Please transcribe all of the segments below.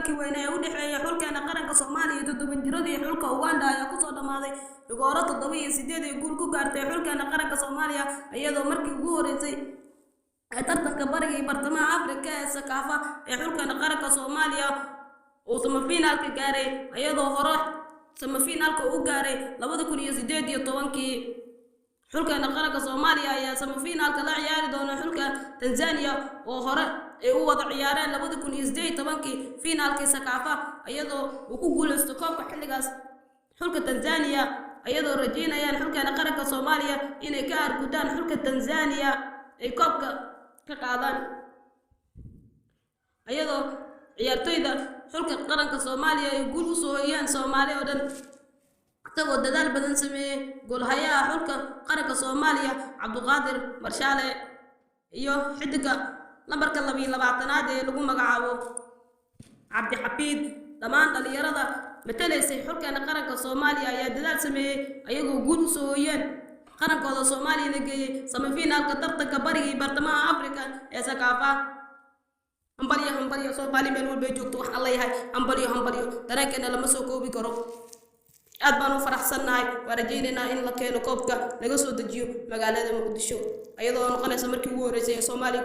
Loollankii weynaa ee u dhexeeya xulkeena qaranka Soomaaliya iyo 7 jiradii xulka Uganda ayaa kusoo dhammaaday rigooro 7-8 ay guul ku gaartay xulkeena qaranka Soomaaliya, iyadoo markii ugu horeysay ee tartanka Bariga iyo Bartamaha Afrika ee CECAFA ee xulkeena qaranka Soomaaliya uu semifinalka gaaray, iyadoo hore semifinalka u gaaray 2018-kii. Xulkeena qaranka Soomaaliya ayaa semifinalka la ciyaari doona xulka Tanzania oo hore ay u wada ciyaareen 2018-kii finaalkii CECAFA, iyadoo uu ku guuleysto koobka xilligaas xulka Tanzania, iyadoo rajeynayaan xulkeena qaranka Soomaaliya inay ka argudaan xulka Tanzania, ay koobka ka qaadaan, iyadoo ciyaartoyda xulka qaranka Soomaaliya ay guul usoo hoyaan Soomaali oo dhan, isagoo dadaal badan sameeyey goolhayaha xulka qaranka Soomaaliya Cabduqaadir Marshaale iyo xidiga lambarka 22aad ee lagu magacaabo Cabdixafiid. Dhammaan dhalinyarada matalaysay xulkeena qaranka Soomaaliya ayaa dadaal sameeyey, ayagoo guul usoo hoyeen qarankooda Soomaaliyana geeyey semifinaalka tartanka Bariga iyo Bartamaha Afrika ee CECAFA. Hambalyo, hambalyo! Soomaali meel walbay joogto waxaan leeyahay hambalyo, hambalyo! Dareenkeena lama soo koobi karo, aad baan u faraxsannahay. Waa rajaynaynaa in la keeno koobka, laga soo dejiyo magaalada Muqdisho, iyadoo noqonaysa markii ugu horreysay ee Soomaaliya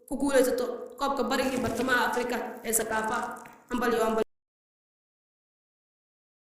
ku guuleysato koobka Bariga iyo Bartamaha Afrika ee CECAFA. Hambalyo, hambalyo!